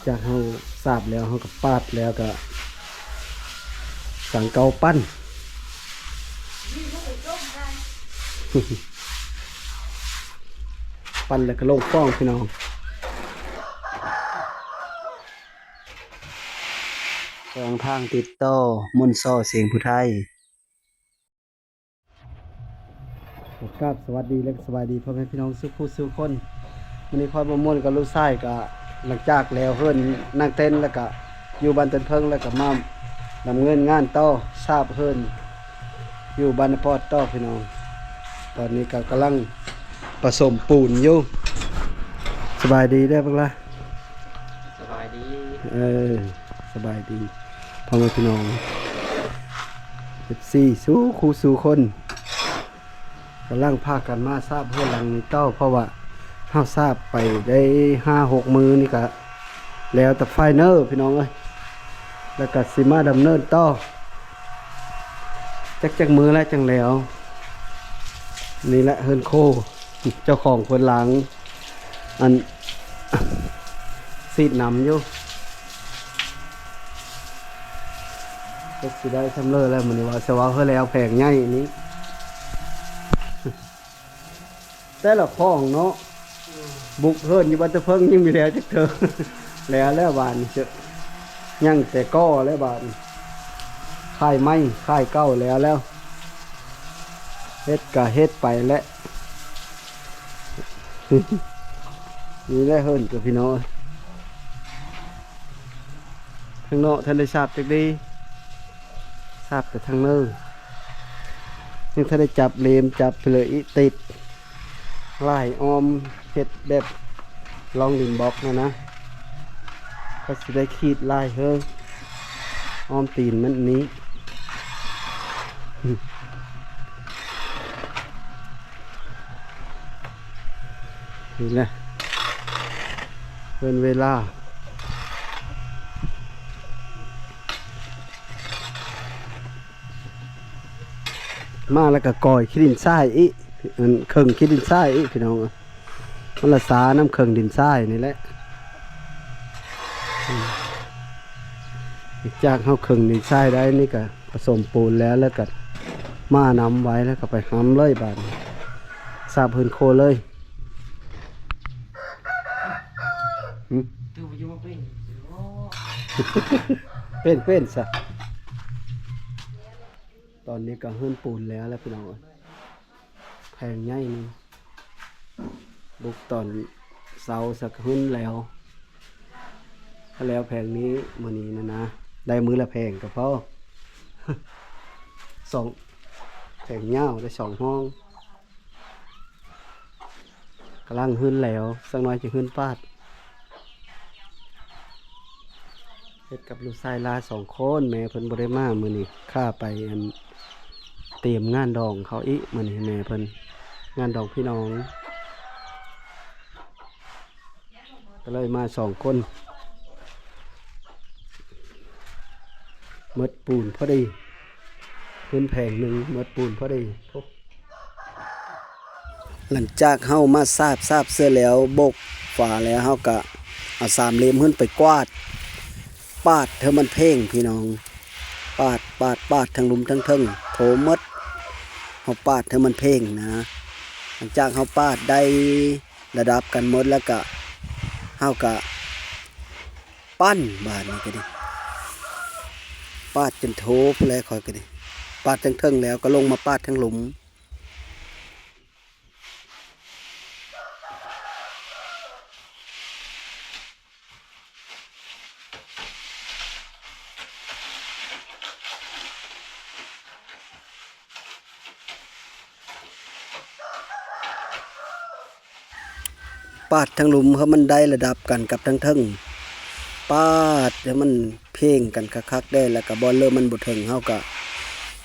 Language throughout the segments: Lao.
ຈາກເຮົາສາບແລ້ວ ເຮົາກໍປາດແລ້ວກໍສັງເກົາປັ້ນ ປັ້ນແລ້ວກໍລົງຟອງ ພີ່ນ້ອງ. ຊ່ອງທາງຕິດຕໍ່ ມົນຊໍ ສຽງຜູ້ໄທ. ກາບສະຫວັດດີ ແລະ ສະບາຍດີພໍ່ແມ່ພີ່ນ້ອງສູ່ຜູ້ສູ່ຄົນ. ມື້ນີ້ຂ້ອຍບໍ່ມ່ວນກັບລູກຊາຍ ກະຫຼັງຈາກແລ້ວເຮືອນນາງເຕັນ ແລ້ວກະຢູ່ບ້ານຕົ້ນເຜິ້ງ ແລ້ວກະມາດຳເນີນງານຕໍ່ ສາບເຮືອນຢູ່ບ້ານນາປອດຕໍ່ ພີ່ນ້ອງ. ຕອນນີ້ກະກຳລັງປະສົມປູນຢູ່. ສະບາຍດີເດີບັກຫຼ້າ. ສະບາຍດີ. ເອີ ສະບາຍດີພໍ່ແມ່ພີ່ນ້ອງ ເອັຟຊີ ສູ່ຄູ່ສູ່ຄົນ ກຳລັງພາກັນມາສາບເຮືອນຫຼັງນີ້ຕໍ່ ເພາະວ່າເຮົາສາບໄປໄດ້ຫ້າຫົກມື້ນີ້ກະແລ້ວແຕ່ໄຟເນີ ພີ່ນ້ອງເອີຍ ແລ້ວກະຊິມາດຳເນີນຕໍ່ ຈັກຈັກມື້ແລ້ວຈັ່ງແລ້ວ. ນີ້ແຫຼະເຮືອນໂຄ ເຈົ້າຂອງເພິ່ນຫຼັງ ອັນ ສີດນ້ຳຢູ່ ຈັກຊິໄດ້ຊ່ຳເລີແລ້ວມື້ນີ້ ວ່າຊິເວົ້າໃຫ້ແລ້ວແຜງໃຫຍ່ນີ້ ແຕ່ລະຂອງເນາະ ບຸກເຮືອນຢູ່ບ້ານຕະເຜິ້ງຍັງບໍ່ແລ້ວຈັກເທື່ອ ແລ້ວແລ້ວບາດນີ້ ຍັງແຕ່ກໍ່ແລ້ວບາດນີ້ ຄ້າຍໄມ້ຄ້າຍເກົ່າແລ້ວແລ້ວ ເຮັດກະເຮັດໄປແຫຼະ. ນີ້ແຫຼະເຮືອນກະພີ່ນ້ອງ ທາງນອກທັນໄດ້ສາບຈັກດີ ສາບແຕ່ທາງເນີ ຍັງທັນໄດ້ຈັບເລມຈັບເພີອີກ ຕິດລາຍອ້ອມ ເຮັດແບບລອງດິນບລັອກຫັ້ນນະ ກະຊິໄດ້ຂີດລາຍເຮີ ອ້ອມຕີນມັນນີ້. ນີ້ແຫຼະເຮືອນເວລາ ມາແລ້ວກະກ່ອຍຂີ້ດິນຊາຍອີກ ອັນ ເຄິ່ງຂີ້ດິນຊາຍອີກ ພີ່ນ້ອງເອີຍ. ມັນລະຊານຳເຄິ່ງດິນຊາຍນີ້ແຫຼະ ຈາກເຮົາເຄິ່ງດິນຊາຍໄດ້ນີ້ກະປະສົມປູນແລ້ວ ແລ້ວກະມານຳໄວ້ ແລ້ວກະໄປຫຳເລີຍບາດນີ້ ສາບເຮືອນໂຄເລີຍ. ຫຶ? ເປັນ ເປັນຊະ. ຕອນນີ້ກະເຮືອນປູນແລ້ວແຫຼະ ພີ່ນ້ອງເອີຍ. ແຜງໃຫຍ່ນີ້ ບຸກຕອນເຊົ້າຊະກະຫຶ້ນແລ້ວ ຖ້າແລ້ວແຜງນີ້ມື້ນີ້ນະນະ ໄດ້ມື້ລະແຜງກະພໍ ສອງ ແຜງຍາວໄດ້ສອງຫ້ອງ ກຳລັງຫຶ້ນແລ້ວ ສັກໜ້ອຍຈະຫຶ້ນປາດ. ເຮັດກັບລູກຊາຍຫຼານສອງຄົນ ແມ່ເພິ່ນບໍ່ໄດ້ມາມື້ນີ້ ຂ້າໄປ ອັນ ຕຽມງານດອງເຂົາອີກມື້ນີ້ ແມ່ເພິ່ນ ງານດອງພີ່ນ້ອງ ກະເລີຍມາສອງຄົນ ໝົດປູນພໍດີ ເຮືອນແຜງໜຶ່ງໝົດປູນພໍດີ. ຫຼັງຈາກເຮົາມາສາບ ສາບເສັດແລ້ວ ໂບກຝາແລ້ວ ເຮົາກະເອົາສາມເຫຼັ້ມເຮືອນໄປກວາດ ປາດເຖິງມັນເພງພີ່ນ້ອງ ປາດ ປາດ ປາດທັງລຸ່ມທັງເທິງ ໂຖໝົດ ເຮົາປາດເຖິງມັນເພງນະ. ຫຼັງຈາກເຮົາປາດໄດ້ລະດັບກັນໝົດແລ້ວກະ ເຮົາກະປັ້ນ ບາດນີ້ກະດີ ປາດຈົນໂຖພຸ້ນແຫຼະ ຂ້ອຍກະດີ ປາດເທິງໆ ແລ້ວກະລົງມາປາດເທິງລຸ່ມ. ປາດທາງລຸ່ມໃຫ້ມັນໄດ້ລະດັບກັນກັບທາງເທິງ ປາດໃຫ້ມັນເພງກັນຄັກໆ ແດ່ ແລ້ວກະບ່ອນເລີ່ມມັນບໍ່ເຖິງ ເຮົາກະ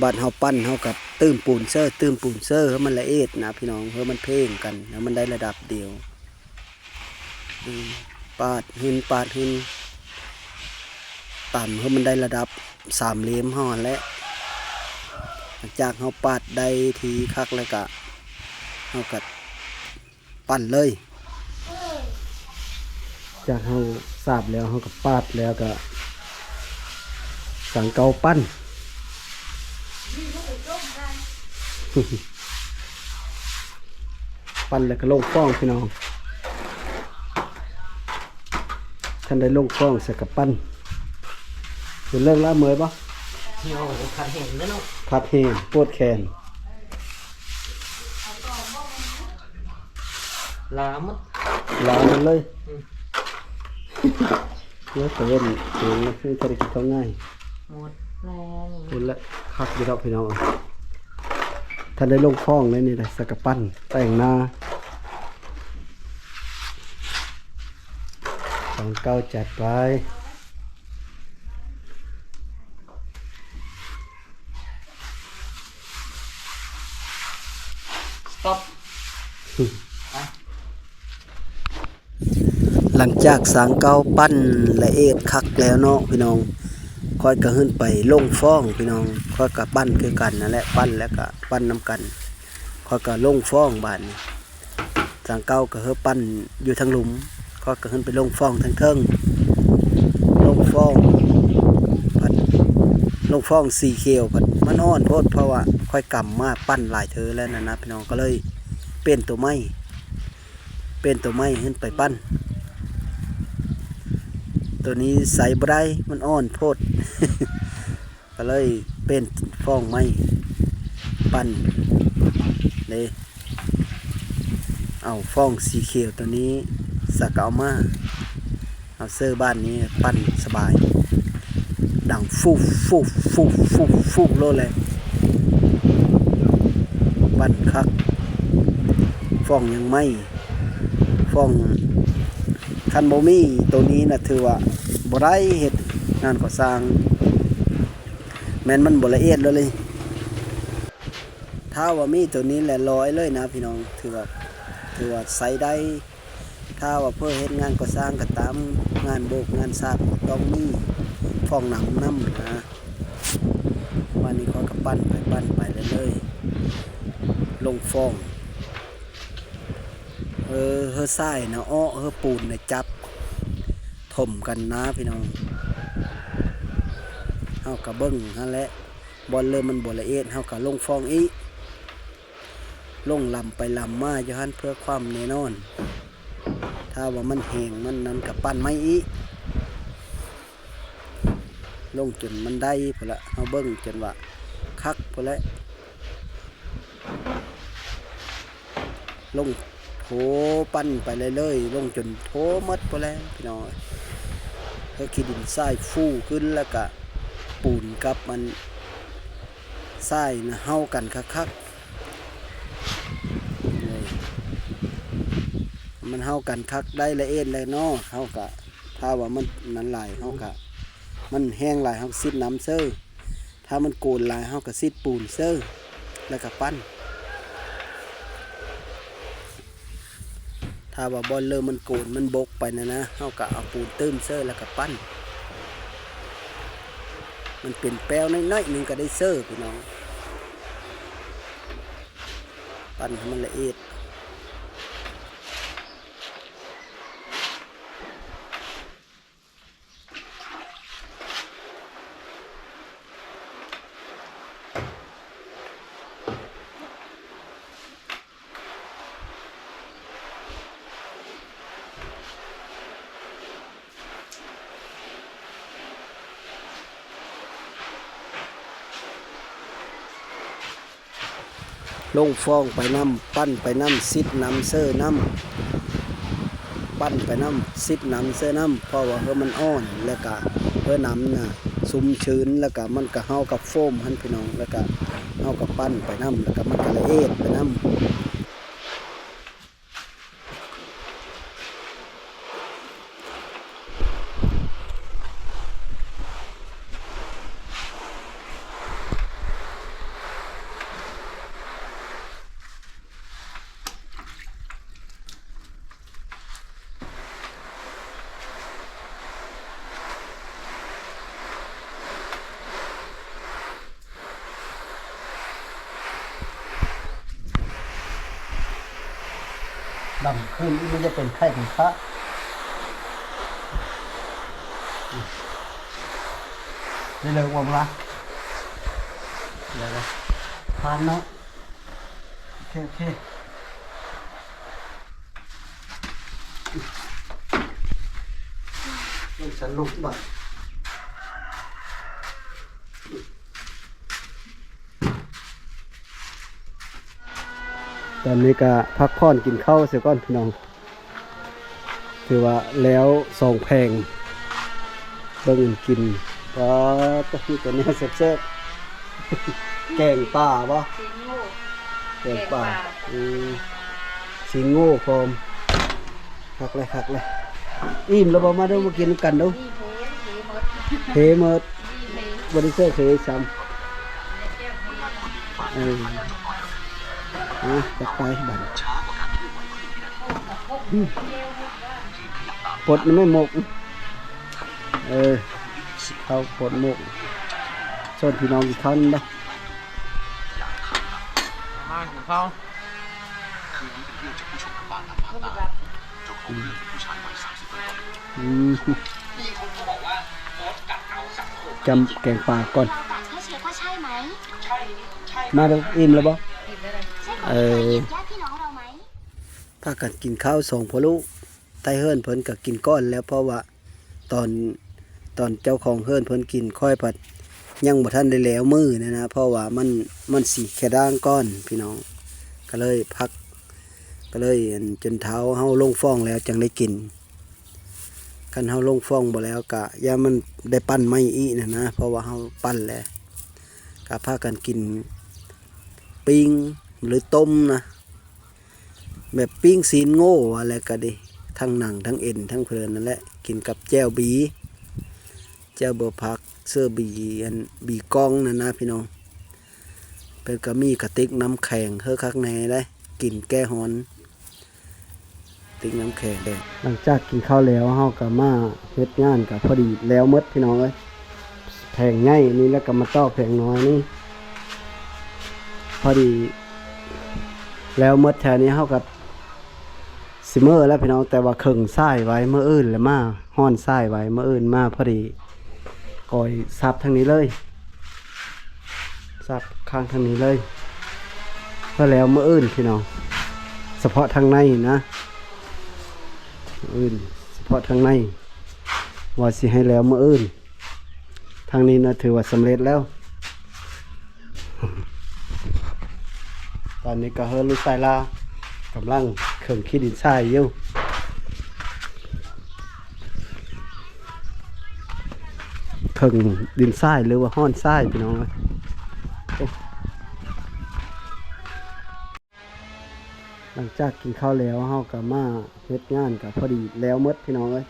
ບາດເຮົາປັ້ນ ເຮົາກະຕື່ມປູນເຊີ ຕື່ມປູນເຊີ ໃຫ້ມັນລະອຽດນະພີ່ນ້ອງ ໃຫ້ມັນເພງກັນ ໃຫ້ມັນໄດ້ລະດັບດຽວ. ອືມ ປາດເຫັນ ປາດເຫັນ ຕຳໃຫ້ມັນໄດ້ລະດັບສາມເຫຼັ້ມເຮົາຫັ້ນແຫຼະ. ຫຼັງຈາກເຮົາປາດໄດ້ທີ່ຄັກແລ້ວກະ ເຮົາກະ ປັ້ນເລີຍ. ຈາກເຮົາສາບແລ້ວ ເຮົາກໍປາດແລ້ວກໍສັງເກົາປັ້ນ ປັ້ນແລ້ວກໍລົງຟອງພີ່ນ້ອງ. ຄັນໄດ້ລົງຟອງໃສ່ກະປັ້ນ ເປັນເລື່ອງລາວເມື່ອຍບໍ່? ໂອ້ ຄັນແຮງເດ້ເນາະ ຄັນແຮງ ປວດແຂນ ລາໝົດ ລາໝົດເລີຍ ອືມ ເອີ ຕະເວັນເອງ ຄືທະເລກິນເຂົ້າງ່າຍ ໝົດແລ້ວ ພຸ້ນແຫຼະ ຄັກຢູ່ດອກພີ່ນ້ອງ. ທ່ານໄດ້ລົງຟອງໃນນີ້ແຫຼະ ສະກະປັ້ນແຕ່ງໜ້າ ຂອງເກົ່າຈັດໄປ. ສະຕັອບ ໄປ. ຫຼັງຈາກສາງເກົ່າປັ້ນລະອຽດຄັກແລ້ວເນາະພີ່ນ້ອງ, ຂ້ອຍກໍຂຶ້ນໄປລົງຟອງພີ່ນ້ອງ, ຂ້ອຍກໍປັ້ນຄືກັນນັ້ນແຫຼະ, ປັ້ນແລ້ວກໍປັ້ນນຳກັນ, ຂ້ອຍກໍລົງຟອງບາດນີ້. ສາງເກົ່າກໍຄືປັ້ນຢູ່ທາງລຸ່ມ, ຂ້ອຍກໍຂຶ້ນໄປລົງຟອງທາງເທິງ, ລົງຟອງ ພັດ ລົງຟອງສີຂຽວ ພັດມັນອ່ອນໂພດ, ເພາະວ່າຂ້ອຍກຳມາປັ້ນຫຼາຍເທື່ອແລ້ວນັ້ນນະພີ່ນ້ອງ, ກໍເລີຍປ່ຽນໂຕໃໝ່. ປ່ຽນໂຕໃໝ່ຂຶ້ນໄປປັ້ນ. ໂຕນີ້ໃຊ້ບໍ່ໄດ້ ມັນອ່ອນໂພດ ກໍເລີຍປ່ຽນຟອງໃໝ່ ປັ້ນເດ້. ເອົາຟອງສີຂຽວໂຕນີ້ ສະກະເອົາມາ ເອົາເຊີບ້ານນີ້ ປັ້ນສະບາຍ. ດັງຟຸບຟຸບຟຸບຟຸບຟຸບໂລດແຫຼະ ປັ້ນຄັກ. ຟອງຍັງໃໝ່ ຟອງ ຄັນບໍ່ມີໂຕນີ້ນະ ຖືວ່າບໍ່ໄດ້ເຮັດງານກໍ່ສ້າງ ແມ່ນມັນບໍ່ລະອຽດໂລດເລີຍ. ຖ້າວ່າມີໂຕນີ້ແຫຼະ ຮ້ອຍເລີຍນະພີ່ນ້ອງ ຖືວ່າ ຖືວ່າໃຊ້ໄດ້. ຖ້າວ່າເພື່ອເຮັດງານກໍ່ສ້າງກໍຕາມ ງານໂບກງານສາບກໍຕ້ອງມີຟອງນຳນຳນະ. ບາດນີ້ຂ້ອຍກໍປັ້ນໄປ ປັ້ນໄປເລື້ອຍໆ ລົງຟອງ ເອີ ເຮີຊາຍນະເອາະ ເຮີປູນນະຈັບ ຖົມກັນນະພີ່ນ້ອງ. ເຮົາກໍເບິ່ງຫັ້ນແຫຼະ ບ່ອນເລີ່ມມັນບໍ່ລະອຽດ ເຮົາກໍລົງຟອງອີກ. ລົງລຳໄປລຳມາຢູ່ຫັ້ນເພື່ອຄວາມແນ່ນອນ. ຖ້າວ່າມັນແຫ້ງມັນນັ້ນກໍປັ້ນໃໝ່ອີກ ລົງຈົນມັນໄດ້ພຸ້ນລະ ເຮົາເບິ່ງຈົນວ່າຄັກພຸ້ນແຫຼະ. ລົງໂຖ ປັ້ນໄປເລື້ອຍໆ ລົງຈົນໂຖໝົດພຸ້ນແຫຼະພີ່ນ້ອງເອີຍ. ເຮັດຂີ້ດິນຊາຍຟູຂຶ້ນ ແລ້ວກະປູນກັບອັນຊາຍນະ ເຮົາກັນຄັກໆ ມັນເຮົາກັນຄັກໄດ້ລະອຽດແລ້ວເນາະ. ເຮົາກະ ຖ້າວ່າມັນນັ້ນຫຼາຍ ເຮົາກະ ມັນແຫ້ງຫຼາຍ ເຮົາກະຊິດນ້ຳເຊີ. ຖ້າມັນໂກນຫຼາຍ ເຮົາກໍຊິດປູນເຊີ ແລ້ວກໍປັ້ນ. ຖ້າວ່າບ່ອນເລີ່ມມັນໂກນ ມັນບົກໄປນະນະ ເຮົາກໍເອົາປູນຕື່ມເຊີ ແລ້ວກໍປັ້ນ. ມັນເປັນແປ້ວໜ້ອຍໆໜຶ່ງກໍໄດ້ເຊີພີ່ນ້ອງ, ປັ້ນໃຫ້ມັນລະອຽດ. ລົງຟອງໄປນຳ ປັ້ນໄປນຳ ຊິດນ້ຳເຊີນ້ຳ ປັ້ນໄປນຳ ຊິດນ້ຳເຊີນ້ຳ ເພາະວ່າເພື່ອມັນອ່ອນ ແລ້ວກະເພື່ອນ້ຳນະຊຸ່ມຊື່ນ ແລ້ວກະມັນກະເຮົາກັບໂຟມຫັ້ນພີ່ນ້ອງ ແລ້ວກະເຮົາກະປັ້ນໄປນຳ ແລ້ວກະມັນກະລະອຽດໄປນຳ. ດຳຂຶ້ນອີກ ມັນຈະເປັນໄຂ້ເປັນພະ. ໄດ້ເລີຍບໍ່ລະ ໄດ້ເລີຍ ຜ່ານເນາະ ໂອເຄ ໂອເຄ ລົງຊັ້ນ ລົງບາດ. ຕອນນີ້ກະພັກຜ່ອນກິນເຂົ້າຊະກ່ອນພີ່ນ້ອງ ຖືວ່າແລ້ວສອງແຜງ ເບິ່ງອັນກິນ ປາດ ມີແຕ່ແນວແຊບໆ ແກງປາບໍ່? ຊີ້ນງົວ ແກງປາ ແກງປາ ອືມ ຊີ້ນງົວພ້ອມ ຄັກເລີຍ ຄັກເລີຍ ອີ່ມແລ້ວບໍ່? ມາເດີ້ ມາກິນນຳກັນເດີ້ ເພ ເພໝົດ ເພໝົດ ບໍ່ໄດ້ໃສ່ເພຊ້ຳ ເອີ ອ່ະ ຈັດໄປບາດນີ້ ປົດນຳແມ່ໝົກ ເອີ ເຂົ້າປົດໝົກ ຊວນພີ່ນ້ອງກິນເຂົ້ານຳເດີ້ ມາກິນເຂົ້າ ອືມ ຈ້ຳແກງປາກ່ອນ ມາເດີ້ ອີ່ມແລ້ວບໍ່? ເອີ ພາກັນກິນເຂົ້າສອງພໍ່ລູກ ໃຕ້ເຮືອນເພິ່ນກໍກິນກ່ອນແລ້ວ ເພາະວ່າຕອນ ຕອນເຈົ້າຂອງເຮືອນເພິ່ນກິນ ຂ້ອຍພັດຍັງບໍ່ທັນໄດ້ແລ້ວມື້ນັ້ນນະ ເພາະວ່າມັນ ມັນຊິແຂດາງກ່ອນພີ່ນ້ອງ ກໍເລີຍພັກ ກໍເລີຍ ອັນ ຈົນເທົ່າເຮົາລົງຟອງແລ້ວຈັ່ງໄດ້ກິນ ຄັນເຮົາລົງຟອງບໍ່ແລ້ວກະຢ້ານມັນໄດ້ປັ້ນໃໝ່ອີກນັ້ນນະ ເພາະວ່າເຮົາປັ້ນແລ້ວ ກະພາກັນກິນປີ້ງ ຫຼືຕົ້ມນະ ແບບປີ້ງຊີ້ນງົວວ່າແລ້ວກະດີ ທັງໜັງ ທັງເອັນ ທັງເພີນນັ້ນແຫຼະ ກິນກັບແຈ່ວບີ ແຈ່ວບົວຜັກ ເສື້ອບີ ອັນ ບີກ່ອງນັ້ນນະພີ່ນ້ອງ ເພິ່ນກໍມີກະຕິກນ້ຳແຂງ ເຮີ ຄັກແນ່ເດ້ ກິນແກ້ຮ້ອນ ຕິກນ້ຳແຂງເດ້. ຫຼັງຈາກກິນເຂົ້າແລ້ວ ເຮົາກໍມາເຮັດງານ ກໍພໍດີແລ້ວໝົດພີ່ນ້ອງເອີຍ ແຜງໃຫຍ່ນີ້ ແລ້ວກໍມາຕໍ່ແຜງນ້ອຍນີ້ ພໍດີແລ້ວໝົດແຖວນີ້ ເຮົາກໍ ຊິເມືອແລ້ວພີ່ນ້ອງ ແຕ່ວ່າເຄິ່ງສາຍໄວ້ ມື້ອື່ນລະມາ ຮ້ອນສາຍໄວ້ ມື້ອື່ນມາພໍດີ ກອຍສັບທາງນີ້ເລີຍ ສັບຂ້າງທາງນີ້ເລີຍ ເພື່ອແລ້ວມື້ອື່ນພີ່ນ້ອງ ສະເພາະທາງໃນນະ ມື້ອື່ນ ສະເພາະທາງໃນ ວ່າຊິໃຫ້ແລ້ວມື້ອື່ນ ທາງນີ້ນະຖືວ່າສຳເລັດແລ້ວ ຕອນນີ້ກໍເຮີລູກຊາຍລາວກຳລັງເຄິ່ງຂີ້ດິນຊາຍຢູ່ ເຄິ່ງດິນຊາຍ ຫຼືວ່າຮ້ອນຊາຍພີ່ນ້ອງເອີຍ ໂອ້. ຫຼັງຈາກກິນເຂົ້າແລ້ວ ເຮົາກໍມາເຮັດງານ ກໍພໍດີແລ້ວໝົດພີ່ນ້ອງເອີຍ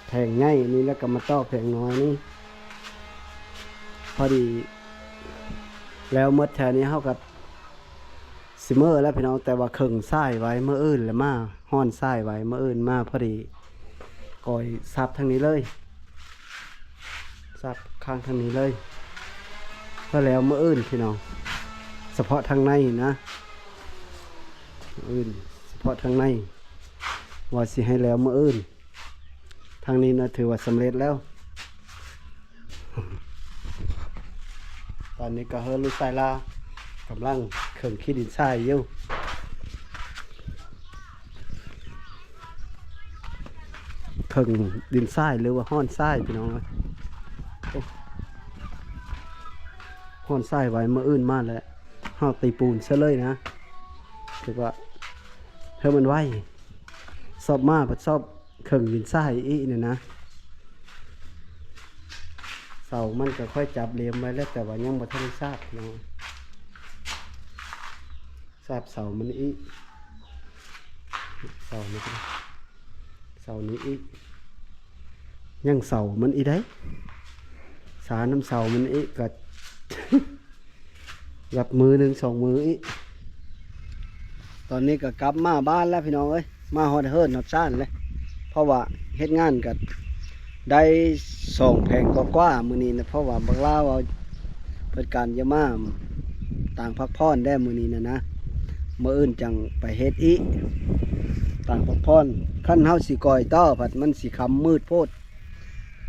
ແຜງໃຫຍ່ນີ້ ແລ້ວກໍມາຕໍ່ແຜງນ້ອຍນີ້ ພໍດີແລ້ວໝົດແຖວນີ້ ເຮົາກໍຊິເມືອແລ້ວພີ່ນ້ອງ ແຕ່ວ່າເຄິ່ງສາຍໄວ້ ມື້ອື່ນລະມາ ຮ້ອນສາຍໄວ້ ມື້ອື່ນມາພໍດີ ກອຍສັບທາງນີ້ເລີຍ ສັບຂ້າງທາງນີ້ເລີຍ ເພື່ອແລ້ວມື້ອື່ນພີ່ນ້ອງ ສະເພາະທາງໃນນະ ມື້ອື່ນ ສະເພາະທາງໃນ ວ່າຊິໃຫ້ແລ້ວມື້ອື່ນ ທາງນີ້ນະຖືວ່າສຳເລັດແລ້ວ ຕອນນີ້ກໍເຮີລູກຊາຍລາວກຳລັງເຄິ່ງຂີ້ດິນຊາຍຢູ່ ເຄິ່ງດິນຊາຍ ຫຼືວ່າຮ້ອນຊາຍພີ່ນ້ອງເອີຍ ໂອ້ ຮ້ອນຊາຍໄວ້ ມື້ອື່ນມາແລ້ວ ເຮົາຕີປູນຊະເລີຍນະ ຖືວ່າເຮີມັນໄວ ຊອບມາ ພັດຊອບເຄິ່ງດິນຊາຍອີກນີ້ນະ ເສົາມັນກໍຂ້ອຍຈັບເລມໄວ້ແລ້ວ ແຕ່ວ່າຍັງບໍ່ທັນໄດ້ສາບພີ່ນ້ອງ ສາບເສົາມັນອີກ ເສົານີ້ ເສົານີ້ອີກ ຍັງເສົາມັນອີກໃດ໋ ສານຳເສົາມັນອີກກໍ ກັບມື້ໜຶ່ງສອງມື້ອີກ ຕອນນີ້ກໍກັບມາບ້ານແລ້ວພີ່ນ້ອງເອີຍ ມາຮອດເຮືອນຮອດຊານແລ້ວ ເພາະວ່າເຮັດງານກໍໄດ້ສອງແຜງກວ່າໆມື້ນີ້ນະ ເພາະວ່າບັກຫຼ້າເວົ້າ ເພິ່ນການຈະມາຕ່າງພັກຜ່ອນແດ່ມື້ນີ້ນະນະ ມື້ອື່ນຈັ່ງໄປເຮັດອີກ ຕ່າງພັກຜ່ອນ ຄັນເຮົາຊິກ່ອຍຕໍ່ພັດມັນຊິຄ່ຳມືດໂພດ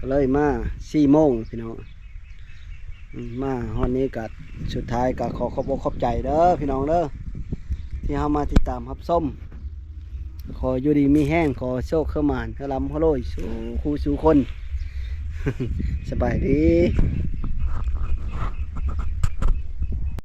ກໍເລີຍມາສີ່ໂມງພີ່ນ້ອງ. ອືມ ມາຮອດນີ້ກໍສຸດທ້າຍກໍຂໍຂອບອົກຂອບໃຈເດີພີ່ນ້ອງເດີ ທີ່ເຮົາມາຕິດຕາມຮັບຊົມ. ຂໍຢູ່ດີມີແຮງ, ຂໍໂຊກເຂົ້າມານ ເຮີລຳເຮີລວຍສູ່ຄູ່ສູ່ຄົນ. ສະບາຍດີ.